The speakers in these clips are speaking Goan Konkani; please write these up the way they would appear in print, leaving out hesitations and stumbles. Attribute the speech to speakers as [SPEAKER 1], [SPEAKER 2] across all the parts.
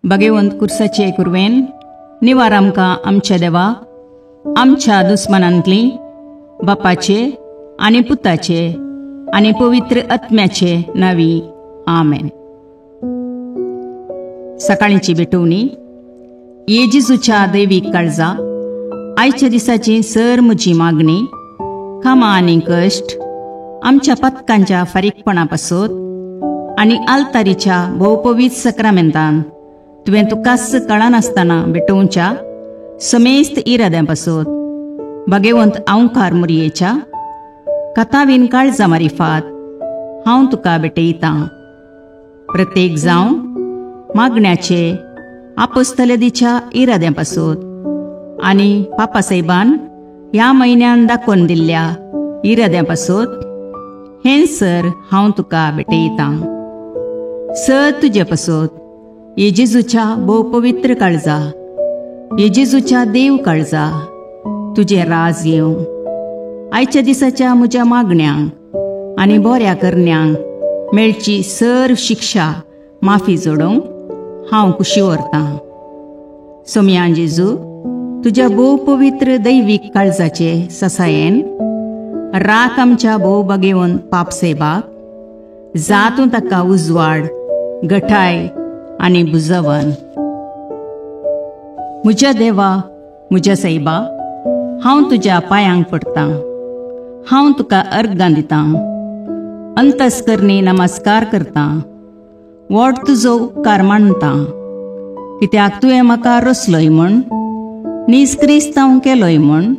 [SPEAKER 1] भगवंत कुर्साचे कुरवेन निवार आमकां आमच्या देवा आमच्या दुस्मनांतली बापाचे आनी पुताचे आनी पवित्र आत्म्याचे नावी आमेन. सकाळीची भेटवणी. ये जेजूच्या दैवीक काळजा आयच्या दिसाची सर म्हजी मागणी कामां आनी कश्ट आमच्या पथकांच्या फारीकपणा पासत आनी आल्तारीच्या भोवपवीत सक्रामेंतान तुवें तुकाच कळनासतना भेटोवच्या समेस्त इराद्यां पासत भगवंत आंवकार मुरयेच्या कथावीन काळजा मारिफात हांव तुका भेटयतां. प्रत्येक जावं मागण्याचे आपस्तलदीच्या इराद्यां पासत आनी पापासाहेबान ह्या म्हयन्यान दाखोवन दिल्ल्या इराद्यां पासत हें सर हांव तुका भेटयतां. सर तुजे पासत ये जेजूच्या भोव पवित्र काळजा ये जेजूच्या देव काळजा तुजें राज येवं. आयच्या दिसाच्या म्हज्या मागण्यांक आनी बऱ्या करण्यांक मेळची सर शिक्षा माफी जोडोवंक हांव खुशी व्हरतां. सोमयान जेजू तुज्या भोव पवित्र दैवीक काळजाचे ससायेन राख आमच्या भोव बागेवन पापसेबाक जातूं ताका उजवाड गठाय आनी बुजवन. म्हज्या देवा म्हज्या सायबा हांव तुज्या पांयांक पडटां, हांव तुका अर्गां दितां, अंतस्करणी नमस्कार करतां, व्हड तुजो उपकार मानतां, कित्याक तुवें म्हाका रचलोय म्हूण, नीज क्रिस्तांव केलोय म्हूण,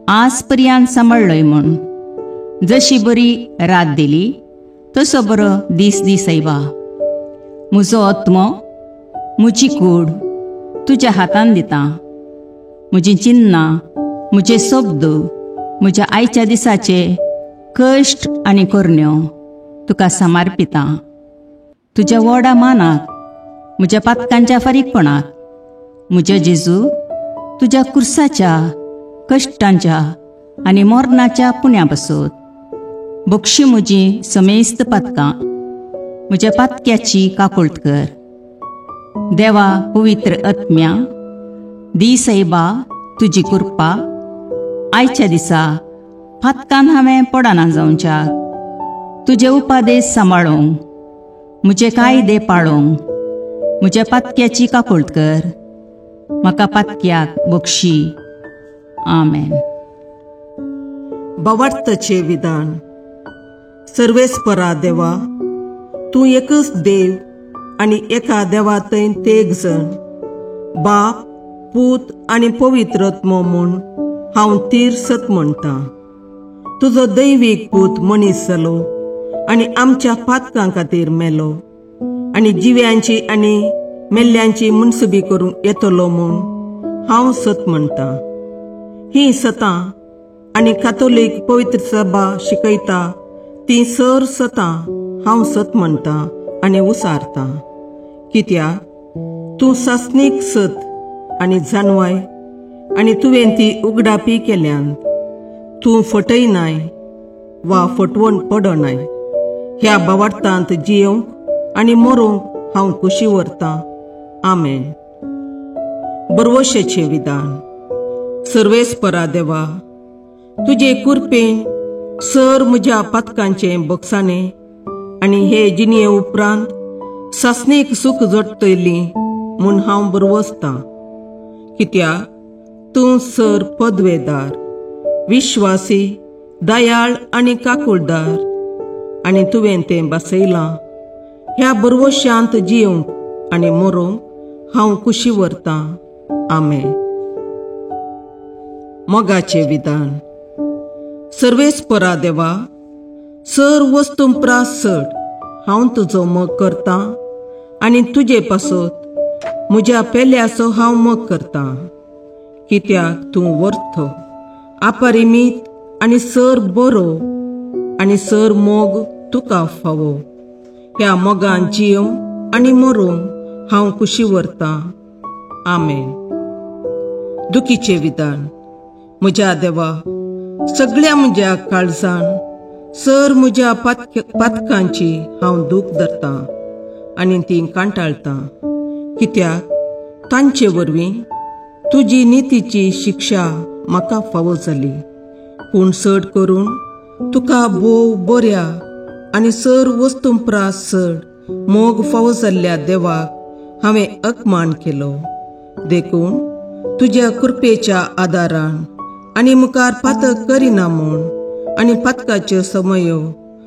[SPEAKER 1] आज पर्यंत सांबाळ्ळोय म्हूण. जशी बरी रात दिली तसो बरो दीस दी सायबा. म्हजो आत्मो म्हजी कूड तुज्या हातान दितां. म्हजी चिन्नां म्हजे शब्द म्हज्या आयच्या दिसाचे कश्ट आनी करण्यो तुका समर्पितां. तुज्या व्हडा मानाक म्हज्या पातकांच्या फारीकपणाक म्हज्या जेजू तुज्या कुर्साच्या कश्टांच्या आनी मरणाच्या पुण्या पासत बक्षी म्हजी समेस्त पातकां म्हज्या पातक्याची काकुळट कर. देवा पवित्र आत्म्या दी सायबा तुजी कृपा आयच्या दिसा पातकान हांवें पडना जावच्याक तुजे उपादेश सांबाळूंक म्हजे कायदे पाळूंक म्हज्या पातक्याची काकुळट कर. म्हाका पातक्याक बक्षी. आमेन.
[SPEAKER 2] भावार्थाचें विधान. सर्वेस्परा देवा तूं एकच देव आनी एका देवा थंय तेग जण बाप पूत आनी पवित्र आत्मो म्हूण हांव तीर सत म्हणटां. तुजो दैवीक पूत मनीस जालो आनी आमच्या पातकां खातीर मेलो आनी जिव्यांची आनी मेल्ल्यांची मुनसुबी करूंक येतलो म्हूण हांव सत म्हणटां. हीं सतां आनी कातोलीक पवित्र सभा शिकयता ती सर सतां हांव सत म्हणटां आनी उसारतां. कित्याक तूं सासणीक सत आनी जाणवाय आनी तुवें ती उगडापी केल्यान. तूं फटयनाय वा फटवण पडनाय. ह्या भावार्थांत जियेवंक आनी मरूंक हांव खुशी व्हरतां. आमेन. बरवशेचें विधान. सर्वेस्परा देवा तुजे कुरपेन सर म्हज्या पातकांचें बक्षाणें आनी हे जिणये उपरांत सासणीक सूख जोडटली म्हूण हांव बरवसतां. कित्याक तूं सर पदवेदार विश्वासी दयाळ आनी काकुळदार आनी तुवें तें बसयलां. ह्या बरवशांत जियेवंक आनी मरूंक हांव खुशी व्हरतां. आमेन. मोगाचें विधान. सर्वेस्परा देवा सर वस्तूं प्रास चड हांव तुजो मोग करतां आनी तुजे पासत म्हज्या पेल्याचो हांव मोग करतां. कित्याक तूं वर्थ अपरिमीत आनी सर बरो आनी सर मोग तुका फावो. ह्या मोगान जियोंक आनी मरोंक हांव खुशी व्हरतां. आमेन. दुखीचें विधान. म्हज्या देवा, सगळ्या म्हज्या काळजान सर म्हज्या पातकांची हांव दूख धरतां आनी ती कांटाळटां, कित्याक तांचे वरवीं तुजी नितीची शिक्षा म्हाका फावो जाली. पूण चड करून तुका भोव बऱ्या आनी सर वस्तूं प्रास चड मोग फावो जाल्ल्या देवाक हांवें अपमान केलो. देखून तुज्या कृपेच्या आदारान आनी मुखार पातक करिना म्हूण आनी पातकाच्यो समयो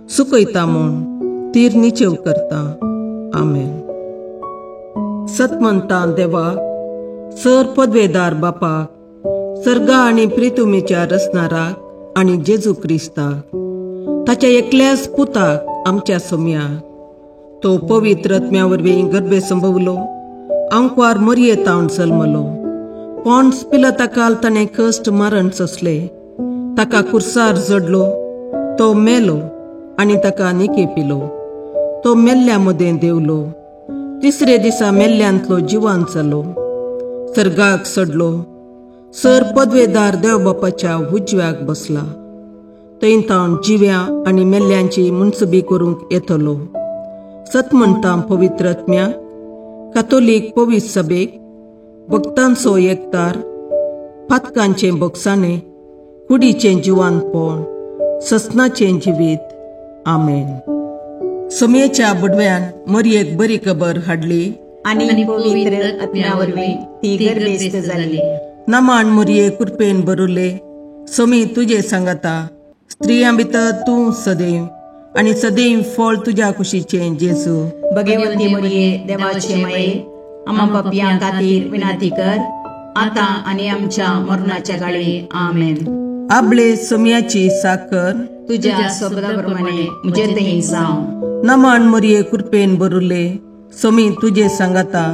[SPEAKER 2] सुकयता म्हूण तीर निचेव करता. आमेन. सतमंता देवाक, सर पदवेदार बापाक, सर्गा आनी प्रितुमीच्या रचणाराक आनी जेजू क्रिस्ताक, ताच्या एकल्याच पुताक आमच्या सोम्याक, तो पवित्र आत्म्या वरवीं गर्भे संभवलो, आंकवार मरयेतावन जल्मलो, पॉन्स पिलाता ताणें कश्ट मरण सोंसले, ताका कुर्सार जडलो, तो मेलो आनी ताका निके पिलो, तो मेल्ल्या मदें देवलो, तिसरे दिसा मेल्ल्यांतलो जिवान जालो, सर्गाक सडलो, सर पदवेदार देव बापाच्या उजव्याक बसला, थंय तावन जिव्या आनी मेल्ल्यांची मुनसबी करूंक येतलो. सत म्हणटा पवित्र आत्म्या, कातोलीक पवित्र सभेक, भक्तांचो एकतार, पातकांचें बोगसाणें, कुडीचें जिवानपण, ससनाचें जिवीत. आमेन. सोमयेच्या बुडव्यान मरयेक बरी खबर हाडली
[SPEAKER 1] आनी पवित्र आत्म्या वरवीं ती गर्भेस्त जाली.
[SPEAKER 2] नमान मरये कृपेन भरुले, सोमी तुजे सांगाता, स्त्रियां भितर तूं सदैव आनी सदैव फळ तुज्या कुशीचें जेजू.
[SPEAKER 1] भगवंती मरये देवाचे माये, आमा पापयां खातीर विनंती कर, आतां आनी आमच्या मरणाच्या काळी. आमेन.
[SPEAKER 2] आबळे सोम्याची साकर
[SPEAKER 1] तुज्या शब्दा प्रमाणे म्हजे थंय जावं.
[SPEAKER 2] नमान मरये कृपेन भरुले, सोमी तुजे सांगाता,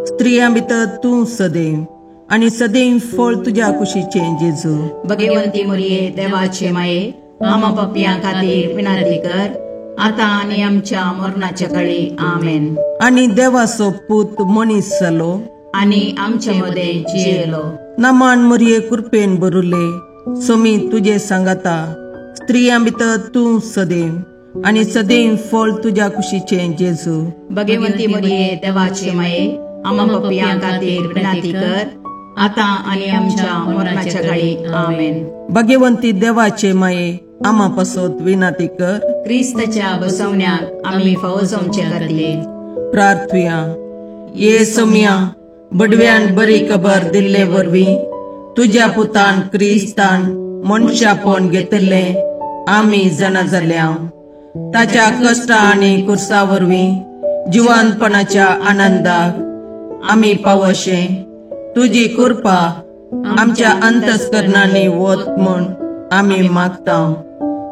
[SPEAKER 2] स्त्रियां भितर तूं सदैव आनी सदैव फळ तुज्या कुशीचें जेजू.
[SPEAKER 1] भगवंती मरये देवाचे माये, आमा पापयां खातीर विनंती कर, आतां आनी आमच्या मरणाच्या काळी. आमेन.
[SPEAKER 2] आनी देवाचो पूत मनीस जालो
[SPEAKER 1] आनी आमचे मदें जियेलो.
[SPEAKER 2] नमान मरये कृपेन भरुले, सोमी तुजे सांगाता, स्त्रियां भितर तूं सदैव आनी सदैव फळ तुज्या कुशीचें जेजू.
[SPEAKER 1] भगवंती मरये देवाचे माये, आमा पापयां खातीर विनंती कर, आतां आनी आमच्या मरणाच्या काळी. आमेन.
[SPEAKER 2] भगवंती देवाचे माये, आमा पासत विनंती कर,
[SPEAKER 1] क्रिस्ताच्या बसवण्याक आमी फावो जावचे खातीर.
[SPEAKER 2] प्रार्थुया. ये सोम्या, बडव्यान बरी खबर दिल्ले वरवीं तुज्या पुतान क्रिस्तान मनशापण घेतिल्लें आमी जाणा जाल्या. ताच्या कश्टा आनी कुर्सा वरवीं जिवानपणाच्या आनंदाक आमी पावशे तुजी कृपा आमच्या अंतस्करणांनी वत म्हूण आमी मागता.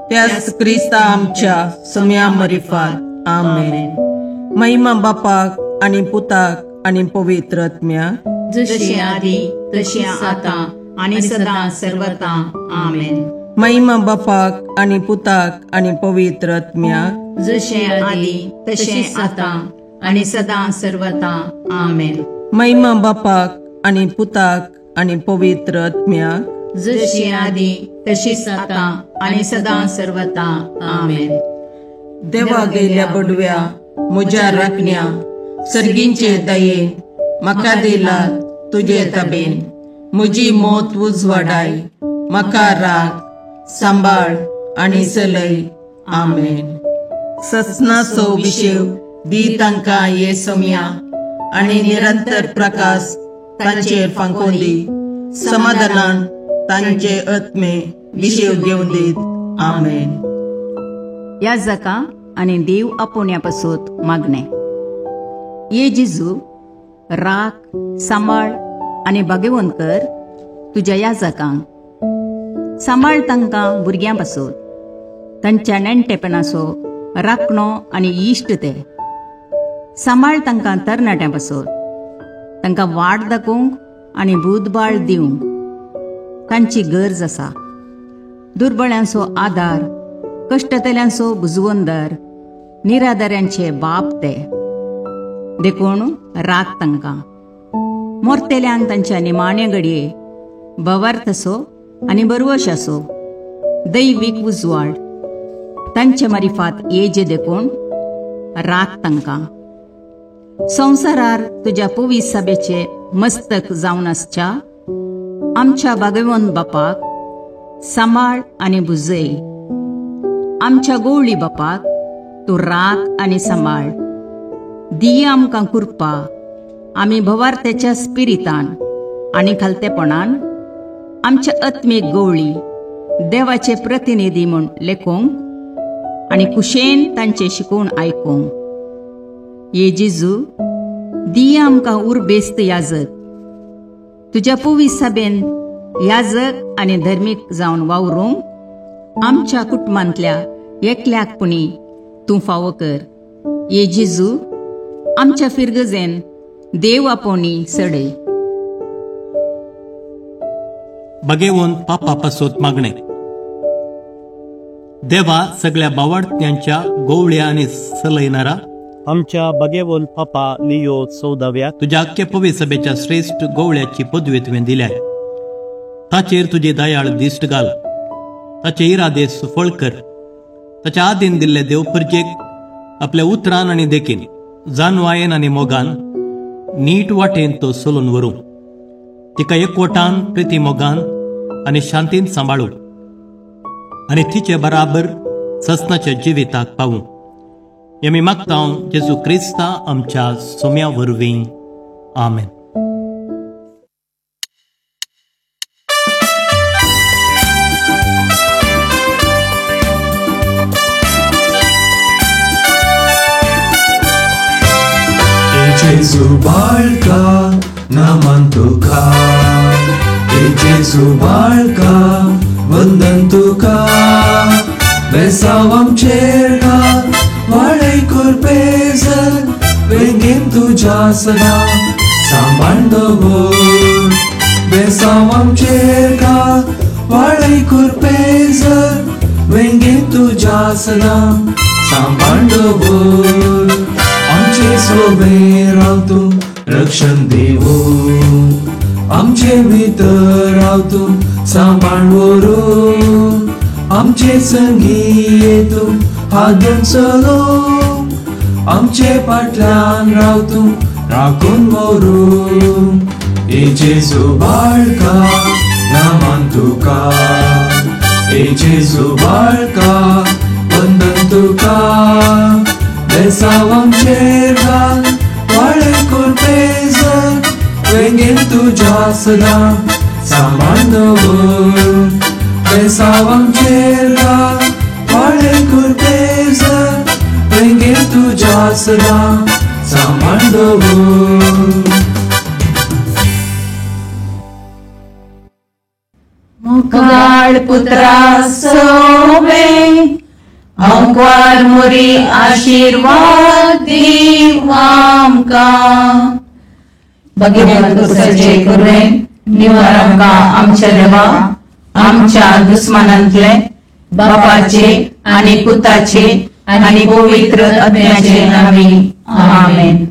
[SPEAKER 2] त्याच क्रिस्ता आमच्या सम्या मरिफात. आमेन. महिमा बापाक आनी पुताक आनी पवित्र आत्म्याक,
[SPEAKER 1] जशी आदी तशी आतां आनी सदां सर्वता. आमेन.
[SPEAKER 2] महिमा बापाक आनी पुताक आनी पवित्र आत्म्याक,
[SPEAKER 1] जशें आदी तशें आतां आनी सदां सर्वता. आमेन.
[SPEAKER 2] महिमा बापाक आनी पुताक आनी पवित्र आत्म्याक,
[SPEAKER 1] जशी आदी तशीच आतां आनी सदां सर्वता. आमेन.
[SPEAKER 2] देवा गेल्या बडव्या म्हज्या राखण्या, सर्गींचे दयेन म्हाका दिला तुजे तबेन, म्हजी मौत उजवाडाय, म्हाका राख सांबाळ आनी चलय. आमेन. ससनाचो विशेव दी तांकां ये सोम्या आनी निरंतर प्रकाश तांचेर फांकोवन दी, समाधानान तांचे आत्मे विशेव घेवन दीत. आमेन.
[SPEAKER 1] ह्या जाका आनी देव आपोवण्या पासत मागणें. ये जेजू, राख सांबाळ आनी भाग्यवंत कर तुज्या ह्या जाकांक. सांबाळ तांकां भुरग्यां पासत, तांच्या नेणटेपणाचो राखणो आनी इश्ट ते. सांबाळ तांकां तरणाट्यां पासत, तांकां वाट दाखोवंक आनी बुदबाळ दिवंक तांची गरज आसा. दुर्बळ्यांचो आदार, कश्टतल्यांचो बुजवंदर, निराधाऱ्यांचे बाप ते. देखून राख तांकां. मोरतेल्यांक तांच्या निमाणे घडये भवार्थाचो आनी बरवशाचो दैवीक उजवाड तांचे मारिफात येजे देखून राख तांकां. संवसारार तुज्या पवीस सभेचे मस्तक जावन आसच्या आमच्या भागवंत बापाक सांबाळ आनी बुजय. आमच्या गोवळी बापाक तूं राख आनी सांबाळ. दिया आमकां कृपा आमी भवार्थ्याच्या स्पिरितान आनी खालतेपणान आमच्या आत्मीक गोवळी देवाचे प्रतिनिधी म्हूण लेखूंक आनी कुशेन तांचे शिकोवन आयकूंक. ये जेजू, दिया आमकां उर्बेस्त याजक, तुज्या पवीस सभेन याजक आनी धर्मीक जावन वावरूंक आमच्या कुटुंबांतल्या एकल्याक पुणी तूं फावो कर. ये जेजू, आमच्या फिरगजेन देव आपोवणी सडय.
[SPEAKER 3] बगेवन पापा पासत मागणे. देवा सगळ्या बावाडत्यांच्या गोवळ्या आनी सलयनारा
[SPEAKER 4] आमच्या बगेवन पापा लियो 14व्या
[SPEAKER 3] तुज्या अख्खे पवी सभेच्या श्रेश्ठ गोवळ्याची पदवी तुवें दिल्या. ताचेर तुजी दयाळ दिश्ट घाल, ताचे इरादे सुफळ कर. ताच्या आदीन दिल्ले देव परजेक आपल्या उतरान आनी देखीन, जानवायेन आनी मोगान नीट वाटेन तो चलून व्हरूं. तिका एकवटान, प्रिती मोगान आनी शांतीन सांबाळू आनी तिचे बराबर ससनाच्या जिविताक पावूं. हें आमी मागता जेजू क्रिस्ता आमच्या सोम्या वरवीं. आमेन.
[SPEAKER 5] जेजू बाळका नमन तुका, जेजू बाळका वंदन तुका, बेसांव आमचेर घाल वाडय कुरपेजर, वेंगेन तुज्या सदां सांबाळ दवर. बेसांव आमचेर घाल वाडय कुरपेजर, वेंगेन तुज्या सदां सांबाळ दवर. आमचे सोबे राव तूं रक्षण देवून, आमचे भितर राव तूं सांबाळ व्हरूं, आमचे संगी ये तूं हात धरून चलो, आमचे फाटल्यान राव तूं राखून व्हरूं. ए जेजू बाळका नमन तुका, ए जेजू बाळका वंदन तुका, बेसांव आमचेर घाल वाडय कुरपेजर, वेंगेन तुज्या सदां सांबाळ दवर. बेसांव आमचेर घाल वाडय कुरपेजर, वेंगेन तुज्या सदां सांबाळ दवर.
[SPEAKER 1] मुखाळ पुत्रा सोबे अंकवार मोरी आशीर्वाद दीव आमकां.
[SPEAKER 6] भगवंत सजे करुणेन निवार आमकां आमच्या देवा आमच्या दुस्मानांतले बापाचे आनी पुताचे आनी पवित्र आत्म्याचे नांवी. आमेन.